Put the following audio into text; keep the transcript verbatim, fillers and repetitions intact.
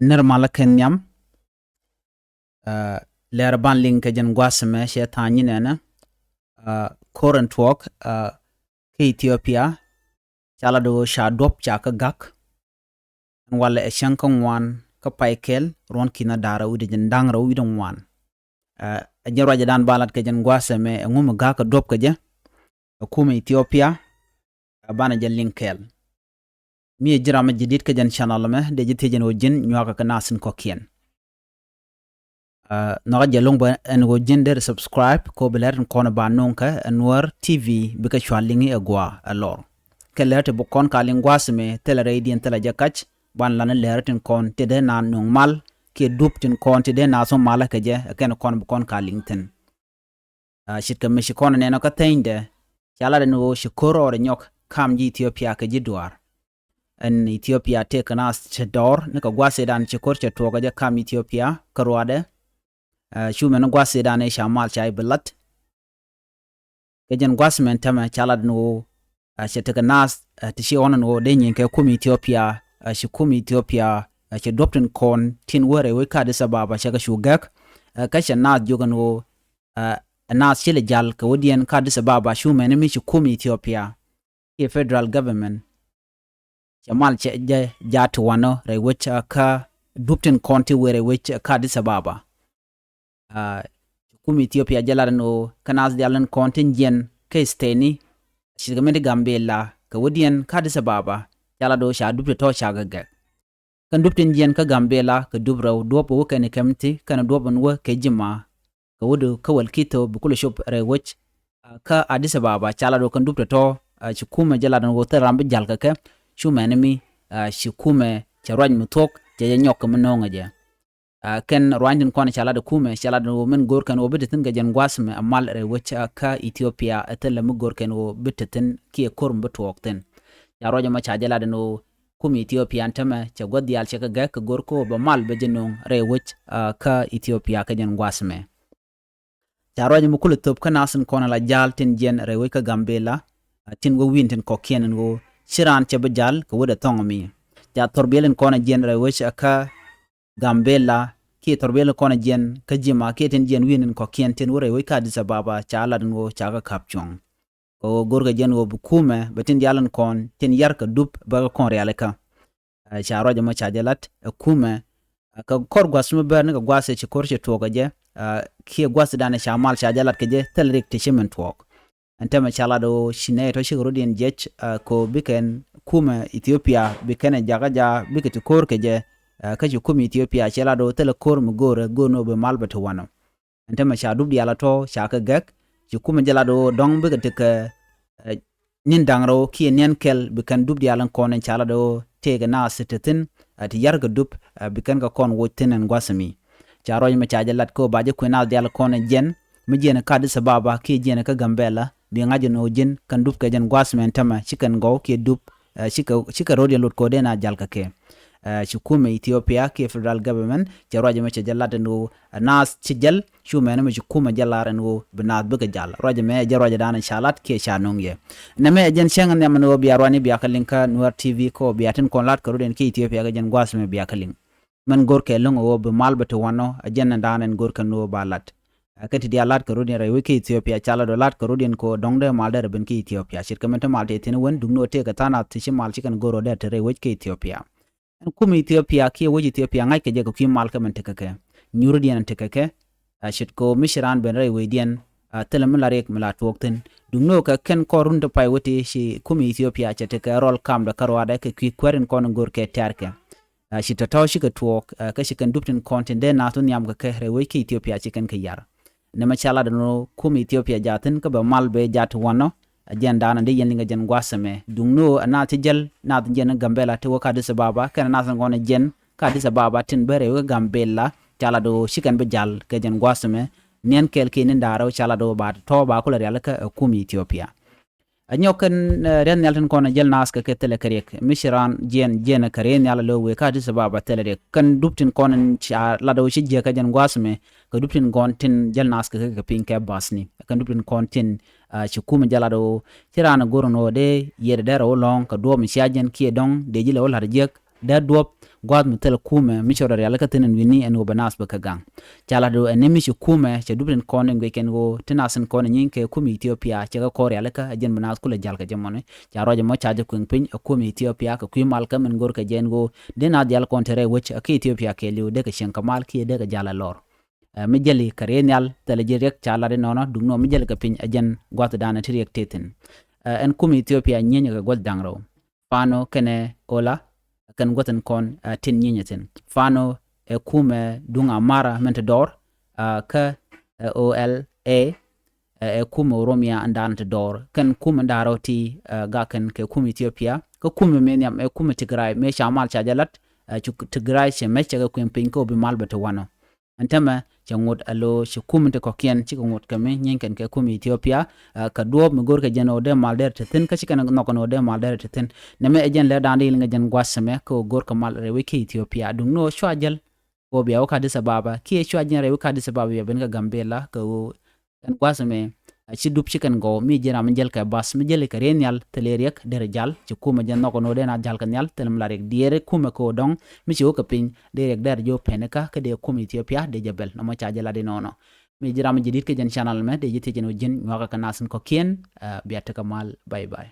Nir malä kɛn nhiam. Lɛr ban liŋ kɛ jɛn gua̱a̱th ɛmɛ cɛ tha̱a̱ŋ nyin ɛnɛ. Ko̱r ɛn tuɔɔk kä Ethiopia ca lat ɣöö ca duɔ̱p ca kä gak. Ɛn walɛ ɛ cäŋ kä ŋuan kä pay kɛl ruɔ̱n ki̱n a da̱rä wi̱cdɛ jɛn da̱ŋ rɛw wi̱cdɛ ŋuan. Ɛ jɛn ruacɛ dan ba lat kɛ jɛn gua̱a̱th ɛmɛ ɛ ŋu mi ga̱a̱k kɛ duɔ̱p kɛ jɛ. Ɛ kumɛ Ethiopia ɛ banɛ jɛ liŋ kɛɛl. Mi ɛ ji̱ ram ɛ ji̱ di̱t kä jɛn channel ɛmɛ dee ji̱ thiec ɛn ɣöö ji̱n nyuakä kɛ nath in kɔ̱kiɛn. Nhɔkä jɛ lo̱ŋ bä ɛn ɣöö ji̱n deri subscribe kɛ ɣöö bi lɛr tin kɔn ba no̱o̱ŋ kɛ ɛ Nuäär T V bikɛ cua liŋi ɛ gua̱a̱ ɛ lɔr. Kɛ lɛr ti bi kɔn ka liŋ gua̱a̱th ɛmɛ thilɛ rɛydiɛn thilɛ jɛ kac ban lan lɛr tin kɔn ti dee na no̱o̱ŋ mal kiɛ dup tin kɔn ti dee na thom malä kɛ jɛ ɛ kɛn kɔn bi kɔn ka liŋ thi̱n. Ce̱tkɛ mi ci kɔn nɛn ɔ kä thɛnydɛ ca lat ɛn ɣöö ci ko̱r ɔɔr ɛ nyɔk kam ji̱ Ethiopia kɛ ji̱ duaar. Ɛn Ethiopia tëëkɛ nath cɛ dɔɔr ni kɛ gua̱a̱th ëëdan ci ko̱r cɛ tuɔɔk kɛ jɛ kam Ethiopia kä ruaadɛ. Cu mɛn gua̱a̱th ëëdan ëë ca mal ca i̱ bi lat. Kɛ jɛn gua̱a̱th mɛn tämɛ ca lat ɛn ɣöö cɛ tekɛ nath ti ci ɣɔn ɛn ɣöö dee nyin kɛ kum Ethiopia. Ci kum Ethiopia cɛ duɔ̱p tin kɔn tin wä rɛy wec kä Addis Ababa cɛ kɛ cu gɛk. Kä cɛ nath jiök ɛn ɣöö ɛ nath ci lɛ jal kɛ wädiɛn kä Addis Ababa cu mɛn mi ci kum Ethiopia kiɛ federal government. Cɛ mal cɛ jɛ jaat ti wanɔ rɛy wec kä dup tin kɔn ti wee rɛy wec kä Addis Ababa. Ci kum Ethiopia jɛ lat ɛn ɣöö kä nath diaal in kɔn tin jiɛn kä stateni ce̱tkɛ min ti Gambela kɛ wädiɛn kä Addis Ababa ca lat ɣöö ca dup ti tɔ̱ ca gɛ gɛk. Kɛn dup tin jiɛn kä Gambela kɛ dup rɛw duɔ̱p wä kɛn kɛm ti kɛn duɔ̱p in wä kɛ ji̱ ma kɛ wä di kä wäl ki̱th bi kulɛ cop rɛy wec kä Addis Ababa ca lat ɣöö kɛn dup tɔ̱tɔ̱. Ci kumɛ jɛ lat ɛn ɣöö thil ram bi jal kɛ kɛ cu mɛn mi ci kumɛ cɛ ruac mi thuɔ̱k cɛ jɛ nyɔk kɛ mi no̱o̱ŋɛ jɛ. Kɛn ruany tin kɔn ca lat ɛ kumɛ ca lat ɛn ɣöö min go̱o̱r kɛn ɣöö bi te thi̱n kɛ jɛn gua̱a̱th mɛ a mal rɛy wec kä Ethiopia ɛ thilɛ mi go̱o̱r kɛn ɣöö bi te thi̱n kiɛ ko̱r mi bi tuɔɔk thi̱n. Ca ruac ɛmɔ ca jɛ lat ɛn ɣöö kum Ethiopia ɛn tämɛ cɛ gua̱th diaal cɛ kɛ gɛk kɛ go̱r kä bɛ mal bɛ jɛ no̱o̱ŋ rɛy wec kä Ethiopia kɛ jɛn gua̱a̱th mɛ. Ca ruac ɛmɔ kulɛ thöp kä nath in kɔn ala ja̱a̱l tin jiɛn rɛy wec kä Gambela. Tin wä wi̱i̱n tin kɔ̱kiɛn ɛn ɣöö ci raan cɛ bi ja̱l kɛ wä dee thɔŋ ɛmi. Ca thɔrbiɛl in kɔn a jiɛn rɛy wec kä Gambela kiɛ thɔrbiɛl in kɔn a jiɛn kä ji̱ ma kiɛ tin jiɛn wi̱i̱n in kɔ̱kiɛn tin wä rɛy wec kä Addis Ababa ca lat in ɣöö ca kɛ ka̱p cuɔ̱ŋ. Kɛ ɣöö go̱rkɛ jɛn ɣöö bi kumɛ bɛ tin diaal in kɔn tin yar kɛ dup bɛ kɛ kɔn rialikä. Ca ruac ɛmɔ ca jɛ lat ɛ kumɛ kɛ kɔr gua̱th mi bɛr ni kɛ gua̱th ɛ ci ko̱r ci tuɔɔk kɛ jɛ kiɛ gua̱th dan ɛ ca mal ca jɛ lat kɛ jɛ thil rik ti ci min tuɔɔk. Ɛn tɛmɛ ca lat ɣöö ci nɛy tɔ̱ cikɛ rot yɛn jiɛc kɛ ɣöö bikɛn kumɛ Ethiopia bikɛn ɛ jakä ja bikɛ ti ko̱r kɛ jɛ. Kä ci kumɛ Ethiopia ci lat ɣöö thilɛ ko̱r mi go̱o̱rɛ go̱o̱r ni ɣöö bi mal bɛ ti wanɔ. Ɛn tɛmɛ ca dup diaal a tɔ̱ ca kɛ gɛk ci kumɛ jɛ lat ɣöö dɔ̱ŋ bikɛ ti kɛ ni̱n da̱ŋ rɛw kiɛ niɛn kɛl bikɛn dup diaal in kɔn in ca lat ɣöö tëëkɛ naath ti te thi̱n ti yar kɛ dup bikɛn kɛ kɔn woc thi̱n ɛn gua̱th ɛmi. Ca ruac mɛ ca jɛ lat kä ɣöö ba jɛ kuëë naath diaal kɔn in jiɛn mi jiɛn kä Addis Ababa kiɛ jiɛn kä Gambela bi ŋa̱c ɛn ɣöö ji̱n kɛn dup kɛ jɛn gua̱th mɛ ɛn tɛmɛ ci kɛn gɔw kiɛ dup cikɛ rot yɛn lot kɛ ɣöö dee na jal kɛ kɛ. Ci kumɛ Ethiopia kiɛ federal government cɛ ruac mɛ cɛ jɛ lat ɛn ɣöö naath ci jäl cu mɛn mi ci kumɛ jɛ lar ɛn ɣöö bi naath bikɛ jal. Ruac mɛ ɛ jɛ ruac dan ca lat kiɛ ca no̱ŋ yɛ. Nɛ mɛ ɛ jɛn cäŋ nhiam ɛn ɣöö bia ruani bia kä liŋ kä Nuäär T V kä ɣöö bia tin kɔn lat kɛ rot ɛn kä Ethiopia kɛ jɛn gua̱a̱th mɛ bia kä liŋ. Mɛn go̱rkɛ lo̱ŋ ɣöö bi mal bɛ ti wanɔ ɛ jɛn ɛn dan ɛn go̱rkɛ ni ɣöö ba lat. Ɛ kɛ ti dia lat kɛ rot ɛn rɛy wec kä Ethiopia ca lat ɣöö lat kɛ rot ɛn kɛ ɣöö dɔ̱ŋ dee mal derɛ ben kä Ethiopia ce̱tkɛ mɛn te mal tëë thi̱n wän duŋni ɣöö tëëkɛ tha̱a̱ŋ nath ti ci mal ci kɛn go̱r ɣöö derɛ te rɛy wec kä Ethiopia. Ɛn kum Ethiopia kiɛ wec Ethiopia ŋa̱ckɛ jɛ kɛ kui̱ mal kä mɛn tekɛ kɛ nyuurdiɛn tekɛ kɛ. Ce̱tkɛ ɣöö mi ci raan ben rɛy wecdiɛn thilɛ mi la riɛk mi la tuɔɔk thi̱n. Duŋni ɣöö kɛ kɛn kɔr run ti pay wä ti ci kum Ethiopia cɛ tekɛ rɔl kamdɛ kä ruaadɛ kɛ kui̱ kuäär in kɔn in go̱o̱r kɛ tɛ̈rkɛ. Ci tɔ̱tɔ̱ cikɛ tuɔɔk kä ci kɛn dup tin kɔn tin dee naath wä nhiam kɛ kɛ rɛy wec kä Ethiopia ci kɛn kɛ yar. Nɛmɛ ca lat ɛn ɣöö kum Ethiopia jathin kä bɛ mal bɛ jat wanɔ. Ɛ jɛn daanɔ dee yɛn liŋ ɛ jɛn gua̱a̱th ɛmɛ duŋni ɣöö ɛ naath ti jäl naath jiɛn Gambela ti wä kä Addis Ababa kɛnɛ naath in gɔn ɛ jiɛn kä Addis Ababa tin bä rɛy wä kä Gambela ca lat ɣöö ci kɛn bi jal kɛ jɛn gua̱a̱th ɛmɛ. Niɛn kɛɛl kiɛ ni̱n da̱ŋ rɛw ca lat ɣöö ba tɔ̱ ba kulɛ rialikä ɛ kum Ethiopia. Ɛ nyɔk kɛn riath nhial tin kɔn ɛ jäl naath kɛ kɛ thilɛ kɛ riɛk mi ci raan jiɛn jiɛn ɛ kɛ riɛth nhial ɛ lo̱o̱ wëë kä Addis Ababa thilɛ riɛk kɛn dup tin kɔn in ca lat ɣöö ci jiäk kä jɛn gua̱a̱th ɛmɛ. Kɛ dup tin gɔn tin jäl naath kɛ kɛ kɛ piny kɛ bathni kɛn dup tin kɔn tin ci kumɛ jɛ lat ɣöö ci raan ɛ go̱r ɛn ɣöö dee yiëëdɛ dee rɛw lɔ̱ŋ kɛ duɔ̱ɔ̱p mi cia jɛn kiɛ dɔ̱ŋ dee ji̱ lɛ wä la̱t jiäk. dee duɔ̱p gua̱a̱th mi thil kumɛ mi cɛ rɔ rialikä thi̱n ɛn wi̱ni ɛn ɣöö bɛ naath bɛ kɛ gaŋ. Ca lat ɣöö ɛn ni mi ci kumɛ cɛ dup tin kɔn in guic kɛn ɣöö ti naath in kɔn in nyin kɛ kumɛ Ethiopia cɛ kɛ kɔn rialikä ɛ jɛn bɛ naath kulɛ jal kɛ jɛ mɔni. Ca ruac ɛmɔ ca jɛ kueŋ piny ɛ kumɛ Ethiopia kɛ kui̱ mal kä min go̱r kɛ jɛ ɛn ɣöö dee naath dial kɔn te rɛy wec ɛ kä Ethiopia kɛɛliw dee kɛ cieŋ kɛ mal kiɛ dee kɛ jal ɛ lɔr. Ɛ, mi jäli kɛ riey nhial thilɛ ji̱ riɛk ca lat inɔnɔ duŋni ɣöö mi jäli kɛ piny ɛ jɛn gua̱thdan ti riɛk tëë thi̱n. Ɛ, ɛn kumɛ Ethiopia nyienyɛ kɛ gua̱th da̱ŋ rɛw. Fano kɛnɛ Ola kɛn gua̱th in kɔn, ɛ, tin nyienyɛ thi̱n. Fano ɛ kumɛ duŋ Amara min te dɔɔr, ɛ, kä, ɛ, O L A, ɛ, ɛ kumɛ Oromia in da̱a̱n te dɔɔr. Kɛn kumɛ in da̱a̱r rɛw ti, ɛ, gak kɛn kɛ kumɛ Ethiopia. Kä kumɛ mëë nhiam ɛ kumɛ Tigray mëë ca mal ca jɛ lat, ɛ, cu Tigray cɛ mec cɛ kɛ kueŋ piny kä ɣöö bi mal bɛ te wanɔ. Ɛn täämɛ cɛ ŋot ɛ lo̱ ci kum in te kɔ̱kiɛn cikɛ ŋot kɛ mi nyieeny kɛn kɛ kum Ethiopia, ɛ, kɛ duɔ̱ɔ̱p mi go̱o̱r kɛ jɛn ɣöö dee mal derɛ te thi̱n kä ci kɛn nhɔk kɛn ɣöö dee mal derɛ te thi̱n. Nɛmɛ ɛ jɛn lɛ da̱a̱n di liŋ ɛ jɛn gua̱th ɛmɛ kɛ ɣöö go̱o̱r kɛ mal rɛy wec kä Ethiopia. Duŋni ɣöö cua jäl kɛ ɣöö bia wä kä Addis Ababa kiɛ cua jɛn rɛy wec kä Addis Ababa bia ben kä Gambela kɛ ɣöö kɛn gua̱th ɛmɛ a ci dup ci kɛn gɔw mi ji̱n ram mi jäl kɛ bath mi jäl kɛ riey nhial thilɛ riɛk derɛ jal ci kumɛ jɛ nhɔk ɛn ɣöö dee na jal kɛ nhial thilɛ mi la riɛk diɛɛri kumɛ kɛ ɣöö dɔ̱ŋ mi ci wä kɛ piny dee riɛk derɛ jɛ wä pɛn kä kä dee kumɛ Ethiopia dee jɛ bɛl nɔmɔ ca jɛ lat inɔnɔ. Mi ji̱n ram mi jɛ di̱t kä jɛn channel mɛ dee jɛ thiec ɛn ɣöö ji̱n nyuakä kɛ nath in kɔ̱kiɛn, ɛ, bia tekɛ mal. Bye bye.